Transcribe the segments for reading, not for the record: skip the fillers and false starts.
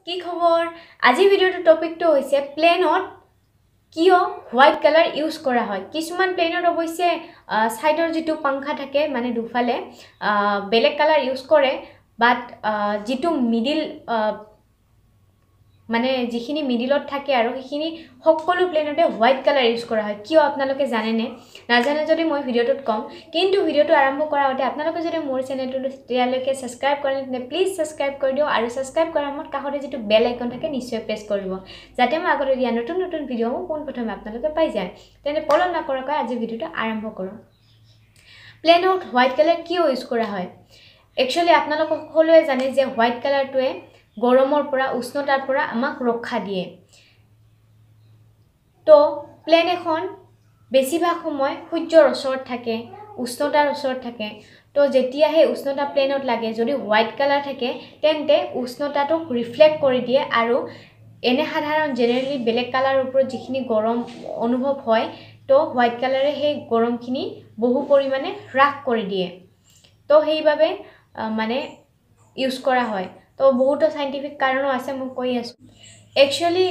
কি খবৰ? আজি ভিডিঅ'টোৰ টপিকটো হৈছে প্লেনত কিয় হোৱাইট কালাৰ ইউজ কৰা হয়। কিছুমান প্লেনত অৱশ্যে ছাইডৰ যিটো পাংখা থাকে, মানে দুফালে বেলেগ কালাৰ ইউজ কৰে, বাট যিটো মিডিল, মানে যিখিনি মিডিলত থাকে আৰু সেইখিনি সকলো প্লেনতে হোৱাইট কালাৰ ইউজ কৰা হয়। কিয় আপোনালোকে জানেনে? নাজানে যদি মই ভিডিঅ'টোত ক'ম। কিন্তু ভিডিঅ'টো আৰম্ভ কৰাৰ আগতে আপোনালোকে যদি মোৰ চেনেলটো তেতিয়ালৈকে ছাবস্ক্ৰাইব কৰে, তেন্তে প্লিজ ছাবস্ক্ৰাইব কৰি দিয়ক আৰু ছাবস্ক্ৰাইব কৰাৰ সময়ত কাষতে যিটো বেল আইকন থাকে নিশ্চয় প্ৰেছ কৰিব, যাতে মই আগতে দিয়া নতুন নতুন ভিডিঅ'সমূহ পোনপ্ৰথমে আপোনালোকে পাই যায়। তেন্তে পলম নকৰাকৈ আজি ভিডিঅ'টো আৰম্ভ কৰোঁ। প্লেনত হোৱাইট কালাৰ কিয় ইউজ কৰা হয়? একচুৱেলি আপোনালোক সকলোৱে জানে যে হোৱাইট কালাৰটোৱে গৰমৰ পৰা, উষ্ণতাৰ পৰা আমাক ৰক্ষা দিয়ে। তো প্লেন এখন বেছিভাগ সময় সূৰ্যৰ ওচৰত থাকে, উষ্ণতাৰ ওচৰত থাকে। তো যেতিয়া সেই উষ্ণতা প্লেনত লাগে, যদি হোৱাইট কালাৰ থাকে তেন্তে উষ্ণতাটোক ৰিফ্লেক্ট কৰি দিয়ে আৰু এনে সাধাৰণ জেনেৰেলি বেলেগ কালাৰৰ ওপৰত যিখিনি গৰম অনুভৱ হয়, তো হোৱাইট কালাৰে সেই গৰমখিনি বহু পৰিমাণে হ্ৰাস কৰি দিয়ে। তো সেইবাবে মানে ইউজ কৰা হয়। তো বহুতো চাইণ্টিফিক কাৰণো আছে, মই কৈ আছোঁ। একচুৱেলি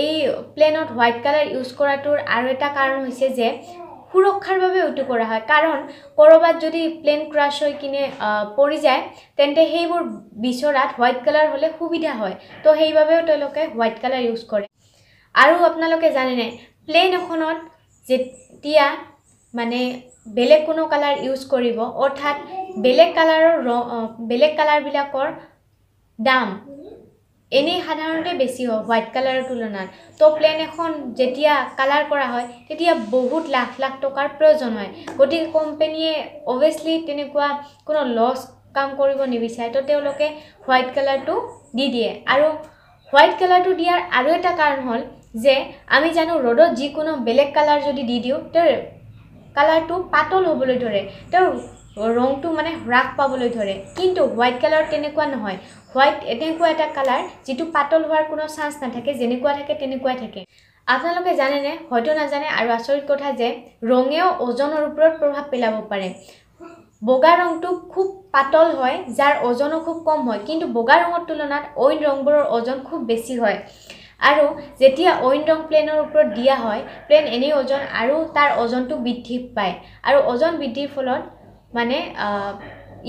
এই প্লেনত হোৱাইট কালাৰ ইউজ কৰাটোৰ আৰু এটা কাৰণ হৈছে যে সুৰক্ষাৰ বাবে এইটো কৰা হয়। কাৰণ ক'ৰবাত যদি প্লেন ক্ৰাছ হৈ কিনে পৰি যায়, তেন্তে সেইবোৰ বিচৰাত হোৱাইট কালাৰ হ'লে সুবিধা হয়। তো সেইবাবেও তেওঁলোকে হোৱাইট কালাৰ ইউজ কৰে। আৰু আপোনালোকে জানেনে, প্লেন এখনত যেতিয়া মানে বেলেগ কোনো কালাৰ ইউজ কৰিব, অৰ্থাৎ বেলেগ কালাৰৰ ৰং, বেলেগ কালাৰবিলাকৰ দাম এনেই সাধাৰণতে বেছি হয় হোৱাইট কালাৰৰ তুলনাত। তো প্লেন এখন যেতিয়া কালাৰ কৰা হয় তেতিয়া বহুত লাখ লাখ টকাৰ প্ৰয়োজন হয়। গতিকে কোম্পেনীয়ে অভিয়াছলি তেনেকুৱা কোনো লছ কাম কৰিব নিবিচাৰে। তো তেওঁলোকে হোৱাইট কালাৰটো দি দিয়ে। আৰু হোৱাইট কালাৰটো দিয়াৰ আৰু এটা কাৰণ হ'ল যে আমি জানো ৰ'দত যিকোনো বেলেগ কালাৰ যদি দি দিওঁ, তেওঁৰ কালাৰটো পাতল হ'বলৈ ধৰে, তেওঁৰ ৰংটো মানে হ্ৰাস পাবলৈ ধৰে। কিন্তু হোৱাইট কালাৰ তেনেকুৱা নহয়। হোৱাইট এনেকুৱা এটা কালাৰ যিটো পাতল হোৱাৰ কোনো চান্স নাথাকে, যেনেকুৱা থাকে তেনেকুৱাই থাকে। আপোনালোকে জানেনে? হয়তো নাজানে। আৰু আচৰিত কথা যে ৰঙেও ওজনৰ ওপৰত প্ৰভাৱ পেলাব পাৰে। বগা ৰংটো খুব পাতল হয়, যাৰ ওজনো খুব কম হয়, কিন্তু বগা ৰঙৰ তুলনাত অইন ৰংবোৰৰ ওজন খুব বেছি হয়। আৰু যেতিয়া অইন ৰং প্লেনৰ ওপৰত দিয়া হয়, প্লেন এনেই ওজন আৰু তাৰ ওজনটো বৃদ্ধি পায়। আৰু ওজন বৃদ্ধিৰ ফলত মানে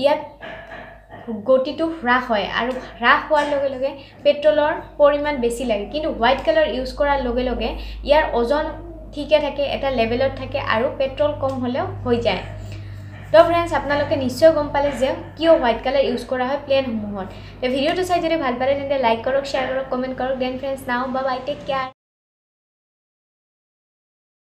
ইয়াত গতিটো হ্ৰাস হয় আৰু হ্ৰাস হোৱাৰ লগে লগে পেট্ৰলৰ পৰিমাণ বেছি লাগে। কিন্তু হোৱাইট কালাৰ ইউজ কৰাৰ লগে লগে ইয়াৰ ওজন ঠিকে থাকে, এটা লেভেলত থাকে আৰু পেট্ৰল কম হ'লেও হৈ যায়। তো ফ্ৰেণ্ডছ, আপোনালোকে নিশ্চয় গম পালে যে কিয় হোৱাইট কালাৰ ইউজ কৰা হয় প্লেনসমূহত। ভিডিঅ'টো চাই যদি ভাল পালে তেন্তে লাইক কৰক, শ্বেয়াৰ কৰক, কমেণ্ট কৰক। Then friends, now bye, take care.